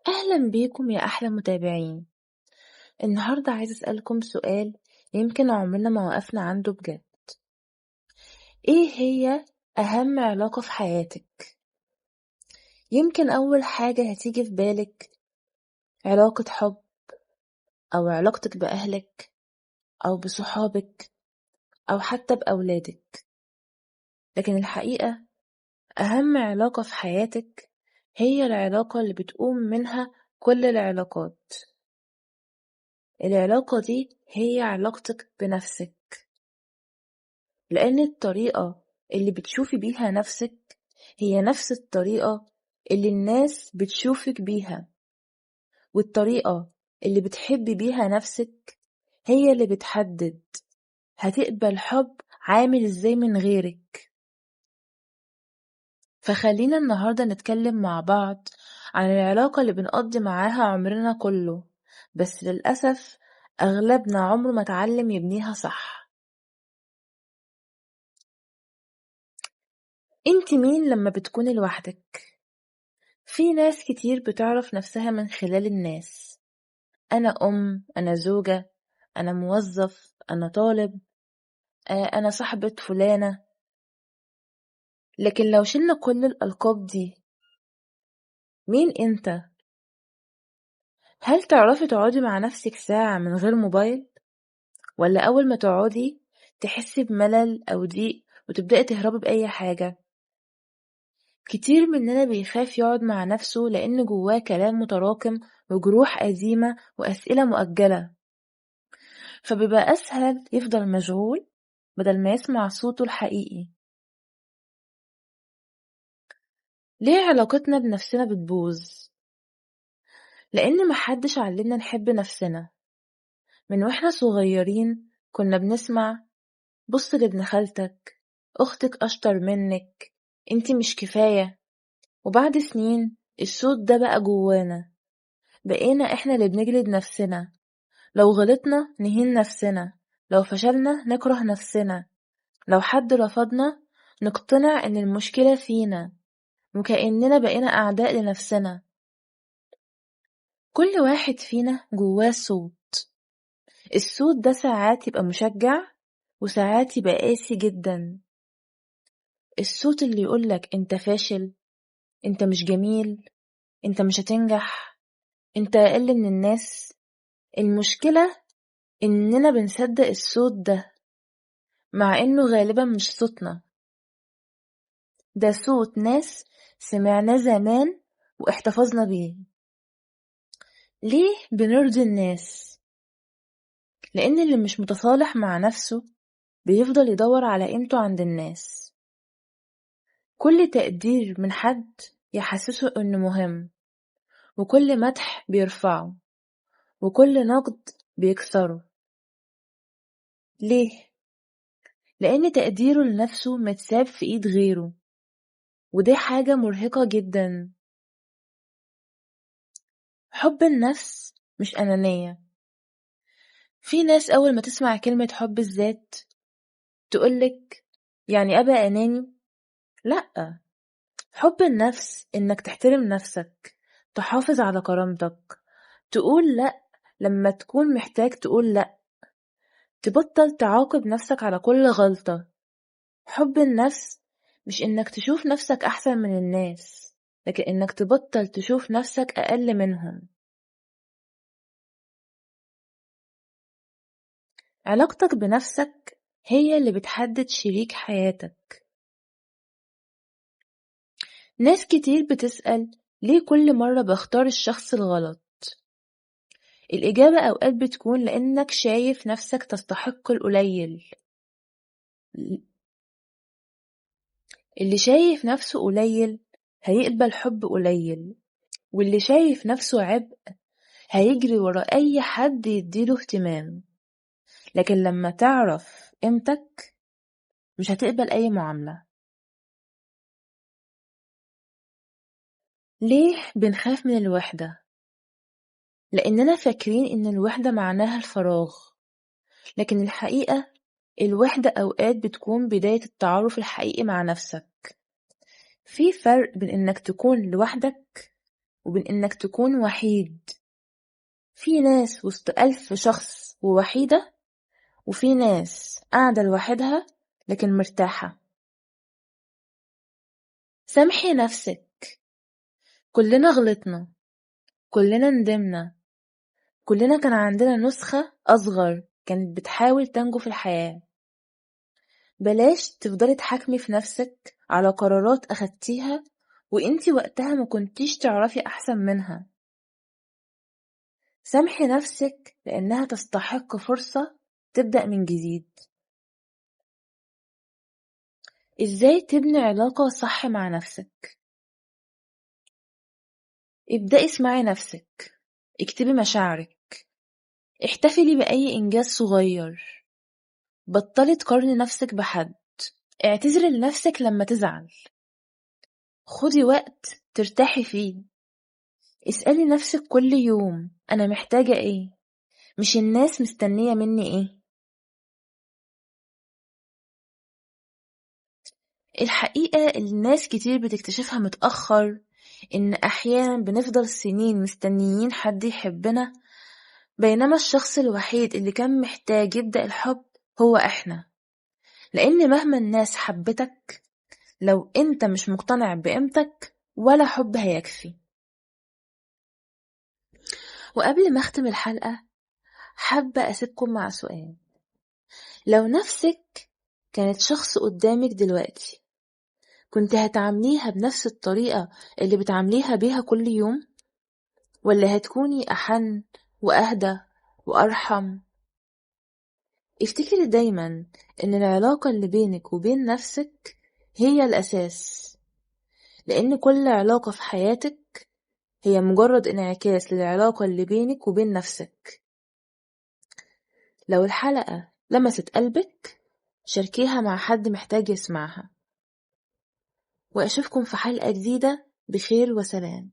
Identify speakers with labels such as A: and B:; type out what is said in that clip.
A: أهلا بيكم يا أحلى متابعين. النهاردة عايز أسألكم سؤال يمكن عمرنا ما وقفنا عنده بجد. إيه هي أهم علاقة في حياتك؟ يمكن أول حاجة هتيجي في بالك علاقة حب، أو علاقتك بأهلك، أو بصحابك، أو حتى بأولادك. لكن الحقيقة أهم علاقة في حياتك هي العلاقة اللي بتقوم منها كل العلاقات. العلاقة دي هي علاقتك بنفسك، لأن الطريقة اللي بتشوفي بيها نفسك هي نفس الطريقة اللي الناس بتشوفك بيها، والطريقة اللي بتحبي بيها نفسك هي اللي بتحدد هتقبل حب عامل ازاي من غيرك. فخلينا النهاردة نتكلم مع بعض عن العلاقة اللي بنقضي معاها عمرنا كله، بس للأسف أغلبنا عمره ما اتعلم يبنيها صح. انت مين لما بتكوني لوحدك؟ في ناس كتير بتعرف نفسها من خلال الناس. أنا أم، أنا زوجة، أنا موظف، أنا طالب، أنا صاحبة فلانة. لكن لو شلنا كل الألقاب دي، مين أنت؟ هل تعرفي تقعدي مع نفسك ساعة من غير موبايل؟ ولا أول ما تقعدي تحسي بملل أو ضيق وتبدأي تهربي بأي حاجة؟ كتير مننا بيخاف يقعد مع نفسه لأن جواه كلام متراكم وجروح قديمة وأسئلة مؤجلة، فبيبقى أسهل يفضل مشغول بدل ما يسمع صوته الحقيقي. ليه علاقتنا بنفسنا بتبوظ؟ لأن محدش علمنا نحب نفسنا. من واحنا صغيرين كنا بنسمع بص لابن خالتك، أختك أشطر منك، انتي مش كفاية. وبعد سنين الصوت ده بقى جوانا، بقينا احنا اللي بنجلد نفسنا. لو غلطنا نهين نفسنا، لو فشلنا نكره نفسنا، لو حد رفضنا نقتنع ان المشكلة فينا، وكأننا بقينا أعداء لنفسنا. كل واحد فينا جواه صوت. الصوت ده ساعات يبقى مشجع وساعات يبقى قاسي جدا. الصوت اللي يقولك انت فاشل، انت مش جميل، انت مش هتنجح، انت اقل من الناس. المشكلة اننا بنصدق الصوت ده، مع انه غالبا مش صوتنا، ده صوت ناس سمعناه زمان واحتفظنا بيه. ليه بنرضي الناس؟ لأن اللي مش متصالح مع نفسه بيفضل يدور على قيمته عند الناس. كل تقدير من حد يحسسه إنه مهم، وكل مدح بيرفعه، وكل نقد بيكسره. ليه؟ لأن تقديره لنفسه متساب في إيد غيره، ودي حاجة مرهقة جدا. حب النفس مش أنانية. في ناس أول ما تسمع كلمة حب الذات تقولك يعني أبقى أناني؟ لأ، حب النفس إنك تحترم نفسك، تحافظ على كرامتك، تقول لأ لما تكون محتاج تقول لأ، تبطل تعاقب نفسك على كل غلطة. حب النفس مش إنك تشوف نفسك أحسن من الناس، لكن إنك تبطل تشوف نفسك أقل منهم. علاقتك بنفسك هي اللي بتحدد شريك حياتك. ناس كتير بتسأل ليه كل مرة بختار الشخص الغلط؟ الإجابة أوقات بتكون لأنك شايف نفسك تستحق القليل. اللي شايف نفسه قليل هيقبل حب قليل، واللي شايف نفسه عبء هيجري ورا أي حد يديله اهتمام. لكن لما تعرف قيمتك مش هتقبل أي معاملة. ليه بنخاف من الوحدة؟ لأننا فاكرين إن الوحدة معناها الفراغ، لكن الحقيقة الوحدة أوقات بتكون بداية التعارف الحقيقي مع نفسك. في فرق بين إنك تكون لوحدك وبين إنك تكون وحيد. في ناس وسط 1000 شخص ووحيدة، وفي ناس قاعدة لوحدها لكن مرتاحة. سامحي نفسك. كلنا غلطنا، كلنا ندمنا، كلنا كان عندنا نسخة أصغر كانت بتحاول تنجو في الحياة. بلاش تفضلي تحاكمي في نفسك على قرارات أخدتيها وإنتي وقتها ما كنتيش تعرفي أحسن منها. سامحي نفسك لأنها تستحق فرصة تبدأ من جديد. إزاي تبني علاقة صح مع نفسك؟ ابدأي اسمعي نفسك، اكتبي مشاعرك، احتفلي بأي إنجاز صغير، بطلي تقارني نفسك بحد، اعتذري لنفسك لما تزعل، خدي وقت ترتاحي فيه، اسألي نفسك كل يوم أنا محتاجة إيه، مش الناس مستنية مني إيه. الحقيقة اللي الناس كتير بتكتشفها متأخر إن أحيانا بنفضل سنين مستنيين حد يحبنا، بينما الشخص الوحيد اللي كان محتاج يبدأ الحب هو إحنا. لأن مهما الناس حبتك، لو أنت مش مقتنع بقيمتك ولا حب هيكفي. وقبل ما أختم الحلقة حابة أسيبكم مع سؤال: لو نفسك كانت شخص قدامك دلوقتي، كنت هتعامليها بنفس الطريقة اللي بتعامليها بيها كل يوم، ولا هتكوني أحن وأهدى وأرحم؟ افتكري دايما إن العلاقة اللي بينك وبين نفسك هي الأساس، لأن كل علاقة في حياتك هي مجرد انعكاس للعلاقة اللي بينك وبين نفسك. لو الحلقة لمست قلبك شاركيها مع حد محتاج يسمعها، وأشوفكم في حلقة جديدة بخير وسلام.